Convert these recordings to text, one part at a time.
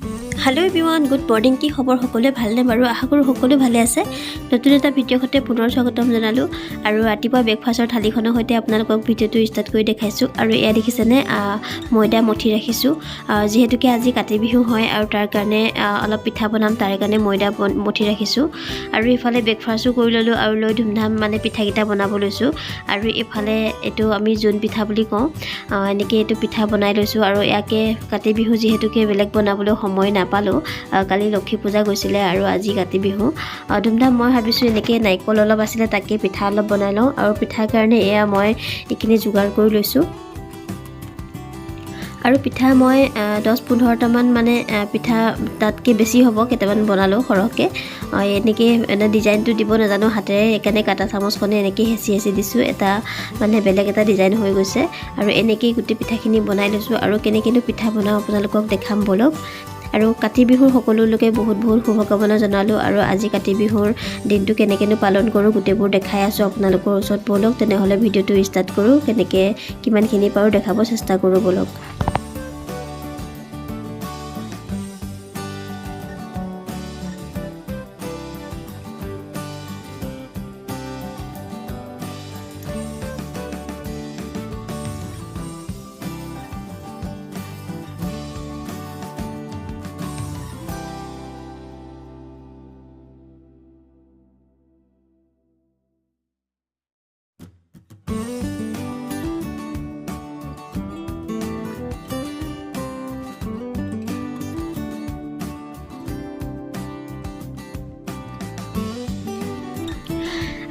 Hello' everyone, good morning. কি খবৰ সকলোৱে, ভালনে বাৰু? আশা কৰোঁ সকলোৱে ভালে আছে। নতুন এটা ভিডিঅ'ৰ সৈতে পুনৰ স্বাগতম জনালোঁ। আৰু ৰাতিপুৱা ব্ৰেকফাষ্টৰ থালিখনৰ সৈতে আপোনালোকক ভিডিঅ'টো ষ্টাৰ্ট কৰি দেখাইছোঁ। আৰু এয়া দেখিছেনে, ময়দা মঠি ৰাখিছোঁ। যিহেতুকে আজি কাতি বিহু হয় আৰু তাৰ কাৰণে অলপ পিঠা বনাম, তাৰ কাৰণে ময়দা মঠি ৰাখিছোঁ। আৰু ইফালে ব্ৰেকফাষ্টো কৰি ল'লোঁ আৰু লৈ ধুমধাম মানে পিঠাকেইটা বনাব লৈছোঁ। আৰু ইফালে এইটো আমি জোন পিঠা বুলি কওঁ, এনেকৈ এইটো পিঠা বনাই লৈছোঁ। আৰু ইয়াকে কাতি বিহু যিহেতুকে বেলেগ বনাবলৈ সময় নাপালোঁ। কালি লক্ষী পূজা গৈছিলে আৰু আজি কাতি বিহু। ধুমধাম মই ভাবিছোঁ এনেকৈ নাৰিকল অলপ আছিলে, তাকে পিঠা অলপ বনাই লওঁ। আৰু পিঠাৰ কাৰণে এয়া মই এইখিনি যোগাৰ কৰি লৈছোঁ। আৰু পিঠা মই 10-15টামান মানে পিঠা, তাতকৈ বেছি হ'ব, কেইটামান বনালোঁ সৰহকৈ। এনেকৈ এনে ডিজাইনটো দিব নাজানো হাতেৰে, সেইকাৰণে কাটা চামুচখনে এনেকৈ হেঁচি হেঁচি দিছোঁ, এটা মানে বেলেগ এটা ডিজাইন হৈ গৈছে। আৰু এনেকেই গোটেই পিঠাখিনি বনাই লৈছোঁ। আৰু কেনেকৈনো পিঠা বনাওঁ আপোনালোকক দেখাম ব'লক। আৰু কাতি বিহুৰ সকলোলৈকে বহুত বহুত শুভকামনা জনালোঁ। আৰু আজি কাতি বিহুৰ দিনটো কেনেকৈনো পালন কৰোঁ গোটেইবোৰ দেখাই আছোঁ আপোনালোকৰ ওচৰত। ব'লক তেনেহ'লে ভিডিঅ'টো ষ্টাৰ্ট কৰোঁ, কেনেকৈ কিমানখিনি পাৰোঁ দেখাব চেষ্টা কৰোঁ ব'লক।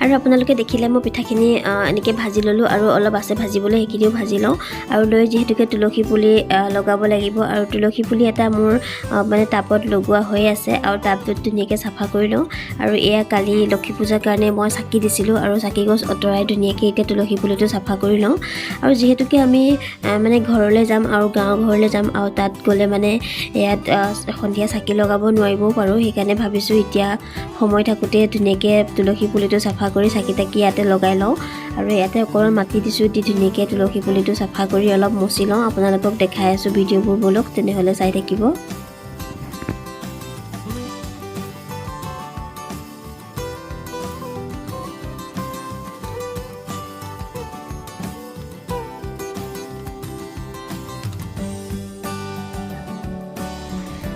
আৰু আপোনালোকে দেখিলে মই পিঠাখিনি এনেকৈ ভাজি ল'লোঁ আৰু অলপ আছে ভাজিবলৈ, সেইখিনিও ভাজি লওঁ। আৰু লৈ যিহেতুকে তুলসী পুলি লগাব লাগিব, আৰু তুলসী পুলি এটা মোৰ মানে টাবত লগোৱা হৈ আছে আৰু টাবটোত ধুনীয়াকৈ চাফা কৰি লওঁ। আৰু এয়া কালি লক্ষী পূজাৰ কাৰণে মই চাকি দিছিলোঁ আৰু চাকি গছ আঁতৰাই ধুনীয়াকৈ এতিয়া তুলসী পুলিটো চাফা কৰি লওঁ। আৰু যিহেতুকে আমি মানে ঘৰলৈ যাম আৰু গাঁৱৰ ঘৰলৈ যাম আৰু তাত গ'লে মানে ইয়াত সন্ধিয়া চাকি লগাব নোৱাৰিবও পাৰোঁ, সেইকাৰণে ভাবিছোঁ এতিয়া সময় থাকোঁতে ধুনীয়াকৈ তুলসী পুলিটো চাফা কৰি চাকি তাকি ইয়াতে লগাই লওঁ। আৰু ইয়াতে অকণমান মাটি দিছোঁ, দি ধুনীয়াকৈ তুলসী পুলিটো চাফা কৰি অলপ মচি লওঁ। আপোনালোকক দেখাই আছোঁ ভিডিঅ'বোৰ, ব'লক তেনেহ'লে চাই থাকিব।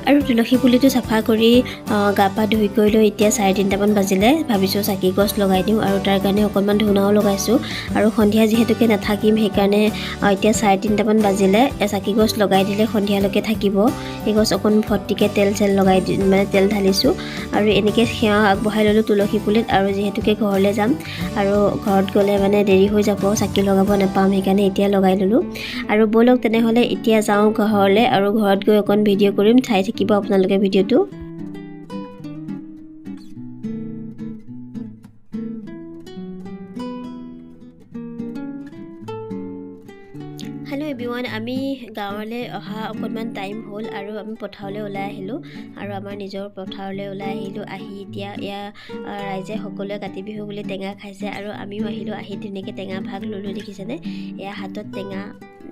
আৰু তুলসী পুলিটো চাফা কৰি গা পা ধুই কৰি লৈ এতিয়া 3:30টামান বাজিলে, ভাবিছোঁ চাকি গছ লগাই দিওঁ। আৰু তাৰ কাৰণে অকণমান ধূনাও লগাইছোঁ। আৰু সন্ধিয়া যিহেতুকে নাথাকিম, সেইকাৰণে এতিয়া 3:30টামান বাজিলে, চাকি গছ লগাই দিলে সন্ধিয়ালৈকে থাকিব। এই গছ অকণ ভৰ্তিকৈ তেল চেল লগাই দি মানে তেল ঢালিছোঁ। আৰু এনেকৈ সেৱা আগবঢ়াই ল'লোঁ তুলসী পুলিত। আৰু যিহেতুকে ঘৰলৈ যাম আৰু ঘৰত গ'লে মানে দেৰি হৈ যাব, চাকি লগাব নাপাম, সেইকাৰণে এতিয়া লগাই ল'লোঁ। আৰু ব'লক তেনেহ'লে এতিয়া যাওঁ ঘৰলৈ আৰু ঘৰত গৈ অকণ ভিডিঅ' কৰিম, চাই থাকিব আপোনালোকে ভিডিঅ'টো। হেল্ল' এভৰিৱান, আমি গাঁৱলৈ অহা অকণমান টাইম হ'ল আৰু আমি পথাৰলৈ ওলাই আহিলোঁ। আৰু আমাৰ নিজৰ পথাৰলৈ ওলাই আহিলোঁ। আহি এতিয়া এয়া ৰাইজে সকলোৱে কাতি বিহু বুলি টেঙা খাইছে আৰু আমিও আহিলোঁ। আহি ধুনীয়াকৈ টেঙা ভাগ ল'লোঁ, দেখিছেনে? এয়া হাতত টেঙা,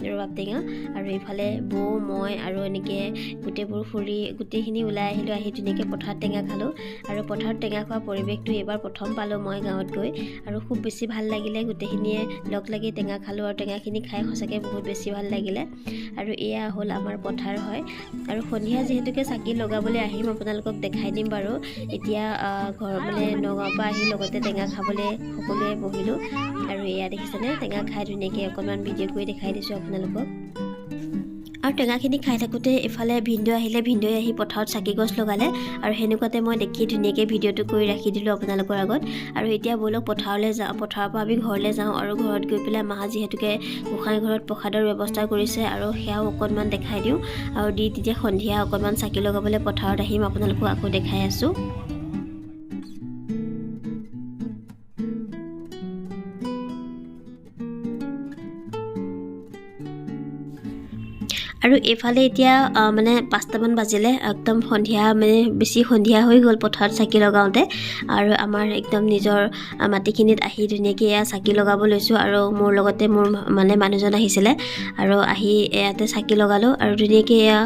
ৰবাব টেঙা। আৰু এইফালে বৌ, মই আৰু এনেকৈ গোটেইবোৰ ফুৰি গোটেইখিনি ওলাই আহিলোঁ। আহি ধুনীয়াকৈ পথাৰত টেঙা খালোঁ। আৰু পথাৰত টেঙা খোৱা পৰিৱেশটো এইবাৰ প্ৰথম পালোঁ মই গাঁৱত গৈ আৰু খুব বেছি ভাল লাগিলে। গোটেইখিনিয়ে লগ লাগি টেঙা খালোঁ আৰু টেঙাখিনি খাই সঁচাকৈ বহুত বেছি ভাল লাগিলে। আৰু এয়া হ'ল আমাৰ পথাৰ হয়। আৰু সন্ধিয়া যিহেতুকে চাকি লগাবলৈ আহিম, আপোনালোকক দেখাই দিম বাৰু। এতিয়া ঘৰ মানে নগাঁৱৰ পৰা আহি লগতে টেঙা খাবলৈ সকলোৱে বহিলোঁ। আৰু এয়া দেখিছেনে, টেঙা খাই ধুনীয়াকৈ অকণমান ভিডিঅ' কৰি দেখাই দিছোঁ আপোনালোকক। আৰু টেঙাখিনি খাই থাকোঁতে ইফালে ভিনদেউ আহিলে, ভিনদেউ আহি পথাৰত চাকি গছ লগালে। আৰু সেনেকুৱাতে মই দেখি ধুনীয়াকৈ ভিডিঅ'টো কৰি ৰাখি দিলোঁ আপোনালোকৰ আগত। আৰু এতিয়া ব'লক পথাৰলৈ যাওঁ, পথাৰৰ পৰা আমি ঘৰলৈ যাওঁ। আৰু ঘৰত গৈ পেলাই মা যিহেতুকে গোঁসাই ঘৰত প্ৰসাদৰ ব্যৱস্থা কৰিছে আৰু সেয়াও অকণমান দেখাই দিওঁ। আৰু দি তেতিয়া সন্ধিয়া অকণমান চাকি লগাবলৈ পথাৰত আহিম, আপোনালোকক আকৌ দেখাই আছোঁ। আৰু এইফালে এতিয়া মানে 5টামান বাজিলে, একদম সন্ধিয়া, মানে বেছি সন্ধিয়া হৈ গ'ল পথাৰত চাকি লগাওঁতে। আৰু আমাৰ একদম নিজৰ মাটিখিনিত আহি ধুনীয়াকৈ এয়া চাকি লগাব লৈছোঁ। আৰু মোৰ লগতে মোৰ মানে মানুহজন আহিছিলে আৰু আহি ইয়াতে চাকি লগালোঁ। আৰু ধুনীয়াকৈ এয়া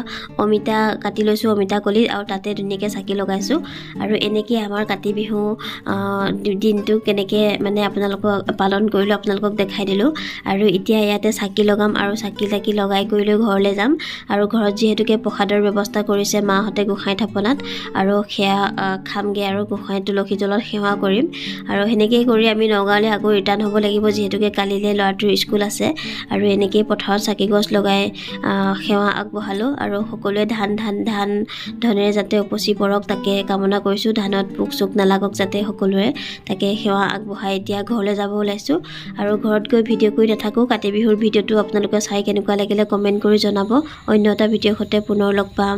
অমিতা কাটি লৈছোঁ, অমিতা কলি, আৰু তাতে ধুনীয়াকৈ চাকি লগাইছোঁ। আৰু এনেকৈ আমাৰ কাতি বিহু দিনটো কেনেকৈ মানে আপোনালোকক পালন কৰিলোঁ, আপোনালোকক দেখাই দিলোঁ। আৰু এতিয়া ইয়াতে চাকি লগাম আৰু চাকি তাকি লগাই কৰি লৈ ঘৰলৈ যাম। আৰু ঘৰত যিহেতুকে প্ৰসাদৰ ব্যৱস্থা কৰিছে মাহঁতে গোঁসাই থাপনাত, আৰু সেয়া খামগৈ আৰু গোঁসাই তুলসী তলত সেৱা কৰিম। আৰু সেনেকেই কৰি আমি নগাঁৱলৈ আকৌ ৰিটাৰ্ণ হ'ব লাগিব, যিহেতুকে কালিলৈ ল'ৰাটোৰ স্কুল আছে। আৰু এনেকেই পথাৰত চাকি গছ লগাই সেৱা আগবঢ়ালোঁ। আৰু সকলোৱে ধান ধান ধান ধনেৰে যাতে উপচি পৰক তাকে কামনা কৰিছোঁ। ধানত পোক চোক নালাগক যাতে সকলোৰে, তাকে সেৱা আগবঢ়াই এতিয়া ঘৰলৈ যাব ওলাইছোঁ। আৰু ঘৰত গৈ ভিডিঅ' কৰি নাথাকোঁ। কাতি বিহুৰ ভিডিঅ'টো আপোনালোকে চাই কেনেকুৱা লাগিলে কমেণ্ট কৰি জনাব। অন্য এটা ভিডিঅ'ৰ সৈতে পুনৰ লগ পাম।